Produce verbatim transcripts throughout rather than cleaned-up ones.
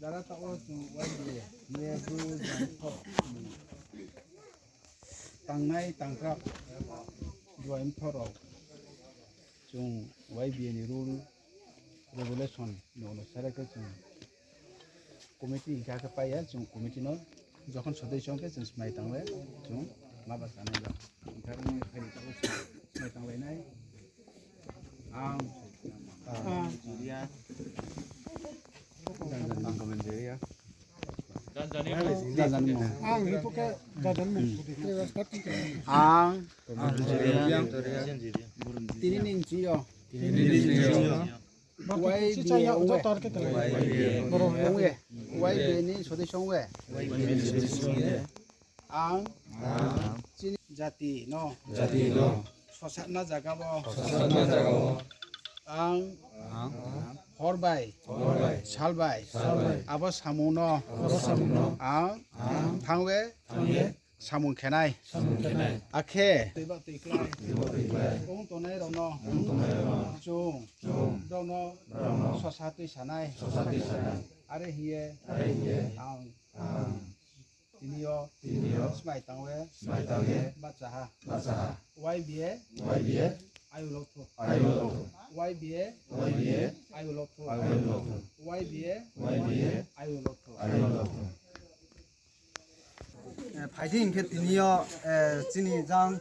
Jara taoh wo chung Y B A ni Bru Joaing Thoh tangnai tangkrak Joaing Thoh rao chung Y B A ni rule regulation ni onusare khe chung committee hingkha khe pai ya, chung committee no jokhon sodesyo ong khe chung smai tang le, chung ma ba sanai ba. Hingkha khe nung phaidi taoh wo smai tang lai nai. Ang, ang, Janjan ni mung. Ang, ang, tini ni nching yo. Y B A ong ye. Y B A ni sodesyo ong ye. Ang, chini jati no, jati no sosatna zaga wo, sosatna zaga wo ang, ang hor bai, hor bai, sal bai, sal bai, abo samung no, abo samung no ang, ang thang ye, thang ye samung khenai, samung khenai. Akhe tui ba tui klái, tui ba tui klái ong tongnai rao no, ong tongnai rao no chung, chung brao no, brao no sosa tui sanai, sosa tui sanai. Are hing ye, are hing ye ang, ang tini yo, tini yo smai tang ye, smai tang ye bahcha ha, bahcha ha. Y B A, Y B A ayulokthu, ayulokthu. Y B A, Y B A ayulokthu, ayulokthu. Y B A, Y B A ayulokthu, ayulokthu. Eh, phaidi hing khe tini yo, eh, chini jang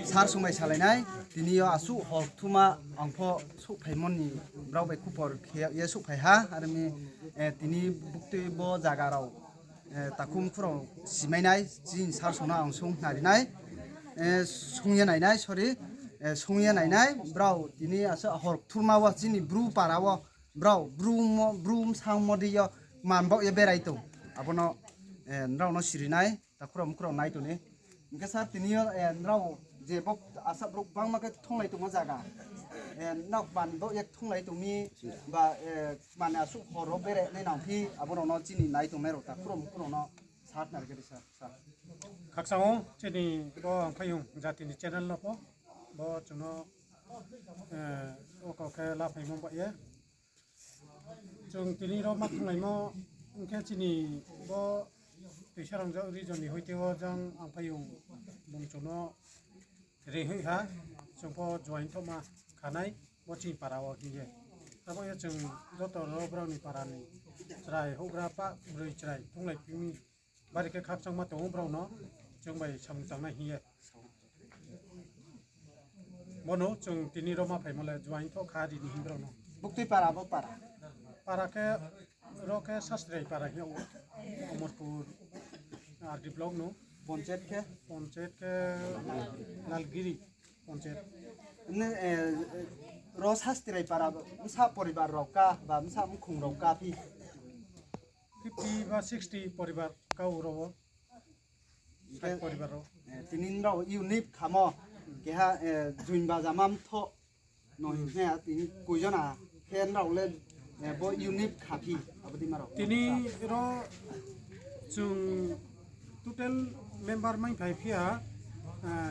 sar songmai salai nai, tini yo asuh hor kthuma ang pho souhphaimo ni brao bai khupor khe ye souhphai ha, are mi, eh, tini buktui bo zaga rao, eh, takhum khurao simai nai, chini sar song no ang sung nari nai, eh, sung ye nai nai, sorry, eh, sung ye nai nai, brao tini asuh hor kthurma wo chini Bru para wo, brao, Bru mo, Bru bsang mo di yo, man baoh ye berai tong. Abo no, eh, nrao no siri nai, takhurao mkhurao nai tong ni. Hing khe sir, tini yo, eh, nrao je bo asa brouh bangma khe thunglai tongmo zaga. Eh, nrao man baoh ye thunglai tong mi, ba, eh, mane asuh hor wo bere nai nang phi, abo rao no chini nai tongnai rao takhurao mkhurao no sir nari khe di sir, sir. Khakchang ou, chini bo Angphaiyong jati ni channel no pho, bo chung no, eh, o kau khe laphaimo ba ye. Chung tini ro ma thunglaimo, hing khe chini bo Tuisarangja region ni hoite wo jang Angphaiyong bung chung no ri hoih ha, chung pho join thohma khanai, bo chini para wo hing ye. Abo ye chung joto ro brao ni para ni chrai houhgra pah broi chrai thunglai phi mi. Bari khe khakchangma tong ou brao no, chung bai samung tangnai hing ye. Bono chung tini ro ma phaimo le join thoh kha ri ni hing brao no. Buktui para bo para? Para khe, ro khe Sastrai para hing ou, Omorpur R D block no. Ponchet khe? Ponchet khe Lalgiri ponchet. Ro Sastrai para bsa poribar rao ka ba bsa mkhong rao ka phi? Fifty ba sixty poribar ka ou ro wo. Sait poribar rao. Tini nrao unit khamo, keha, join baja ma mthoh no hing khe tini koi jona khe nrao le, bo unit kha phi, abo dei ma rao. Tini ro chung total member maingphai phi ha,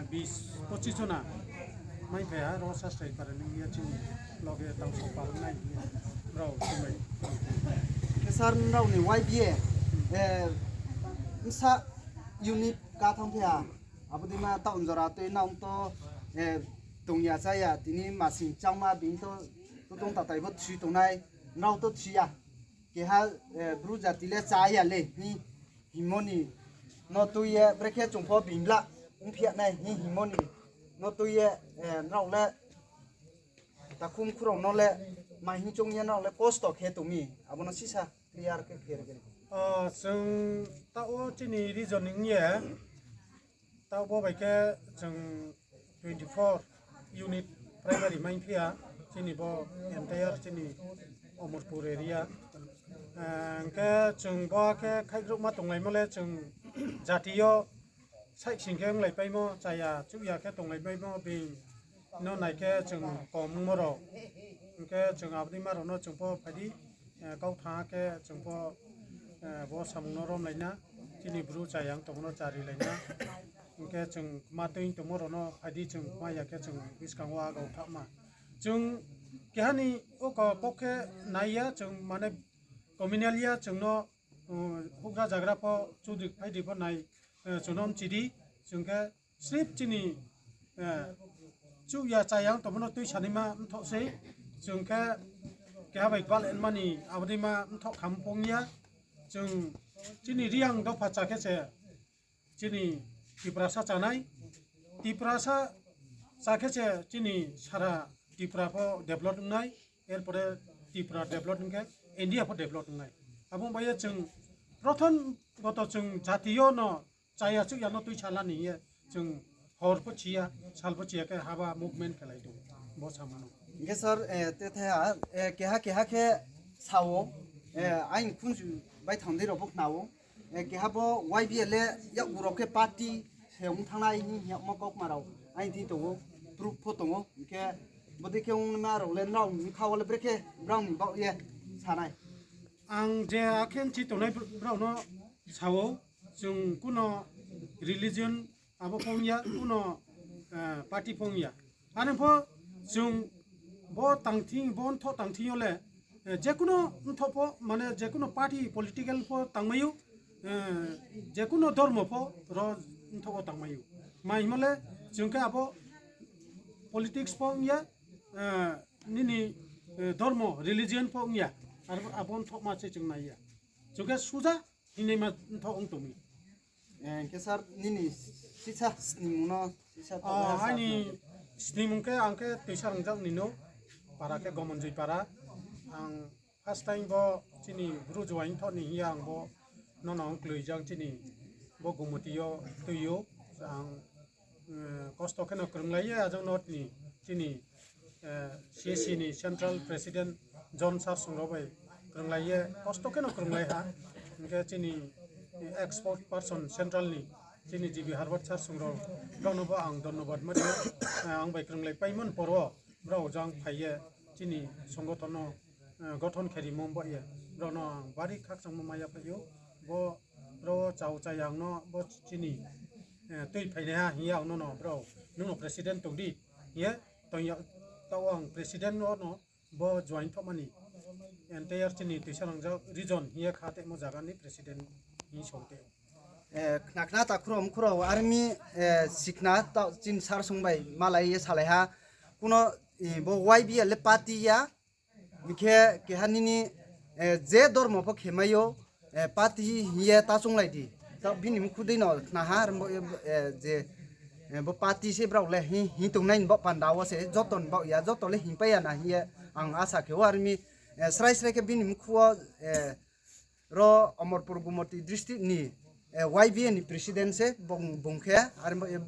bis pochis jona maingphai ha, ro Sastrai para ni ya chini loge tang sokpal nai brao chumai. Khe sir, nrao ni Y B A, bsa unit ka thanng phi ha, abo dei ma taoh jora tui nang to, tong ya chá ya, tini masing changma bini to, to tong tatai bo thri tongnai, nrao to thri ya. Keha, Bru jati le chá ya le hing, hingmo ni no tui ye, brekhe chung pho bini bla ongphi ya nai hing hingmo ni no tui ye, nrao le takhum khurao no le ma hing choung ye nrao le kosto khe tong mi, abo no sisa clear khe khe ri khe. Chung taoh wo chini region ni ong ye, taoh bo bai khe chung twenty four unit primary maingphi ya, chini bo entire chini Omorpur area. Hing khe chung bo khe khaihgrouhma tonglaimo le chung jati yo saiksing khe onglaipaimo, chaya chuhya khe tonglaipaimo, bini no nai khe chung kom ongmo rao. Hing khe chung abo dei ma rao no chung pho phai di, kau thanng khe chung pho, bo samung no romlai na, chini Bru chaya ong tongmo no charilai na. Hing khe chung ma tui tongmo rao no phai di, chung ma ya khe chung buskang wo agau thahma. Chung keha ni o ko pokhe nai ya, chung mane communal ya, chung no, um, houhgra zagra pho, chudri phaidri pho nai, eh, chung no mchi di, chung khe srip chini, eh, chuh ya cha ya ong tongmo no tuisanaima mthoh sei, chung khe keha bai gbal enmani abo dei ma mthoh kham pho ong ya, chung chini Reang dopha cha khe se chini Tiprasa chanai, Tiprasa cha khe se chini sara Tripura pho develop ong nai, er pore Tripura develop ong khe India pho develop ong nai. Abo bai ye chung prothom goto chung jati yo no chaya chuh ya no tuisa la ni ye chung hor pho chi ya, sal pho chi ya khe haba movement khelai tong. Bo samano. Hing khe sir, eh, te the ha, eh, keha keha khe sa ou, eh, aini khunju baithang dei rao pho khna ou. Eh, keha bo Y B A le yakgu rao khe party se ong thanngnai hing yagmo kaukma rao aini thing tong ou, proof pho tong ou. Hing khe bodei khe ongma rao le nrao ni bkha wo le brekhe brao ni baoh ye sa nai. Ang je akhe nchi tongnai br-, brao no sa ou, chung kuno religion abo pho ong ya, kuno, eh, party pho ong ya. Are pho chung bo tangthing, bo mthoh tangthing yo le, eh, jekuno mthoh pho, mane jekuno party political pho tangmai ou, eh, jekuno dormo pho ro mthoh wo tangmai ou. Mai himo le chung khe abo politics pho ong ya, eh, nini, eh, dormo, religion pho ong ya. Ar abo mthohma se chung nai ya. Chung khe suja hingnaima mthoh ong tong mi. Eh, hing khe sir, nini sisa snimung no, sisa to Oh, aini snimung khe ang khe Toisa Rongjak ni no, para khe Gomonjoi para. Ang first time bo chini Bru Juaing thoh ni hing ye ang bo nono ong kloi jang chini bo Gumoti yo tui ou. Ang, eh, kosto khe no krunglai ye ajang no tini chini, eh, C A C ni Central President John Sarsong rao bai krunglai ye kosto khe no krunglai ha. Hing khe chini, eh, expert person Central ni chini G B Harbert Sarsong rao, brao no bo ang dhonnobad ma ri ou. Eh, ang bai krunglai paimo ni por wo brao jang phai ye chini songothon no, eh, gothon khe rimo baoh ye brao no ang bari khakchangmo ma yaphai ou. Bo brao chao chaya ang no bo chini, eh, tui phainaiha hing ye ang nono brao, nung no president tong di hing ye tong ya, taoh ang president wo no bo join thohmani entire chini Toisa Rongjak region hing ye kha tongmo zaga ni president hing song tong ou. Eh, khna khna takhu rao mkhu rao army, eh, sikhna ta chini Sarsong bai malai ye salai ha. Kuno, eh, bo Y B A le party ya, hing khe keha nini, eh, je dormo pho khemai ou, eh, party hing ye ta chounglai di. Ta bini mkhu dei no khna ha, ar bo, eh, je, eh, bo party se brao le hing, hing tongnai ni baoh panda wo se, joto ni baoh ya, joto le hingpai ya na hing ye ang asa khe ou, army, eh, srai srai khe bini mkhu wo, eh, ro Amarpur Gumoti district ni, eh, Y B A ni president se bung, bung khe, ar bo, eh,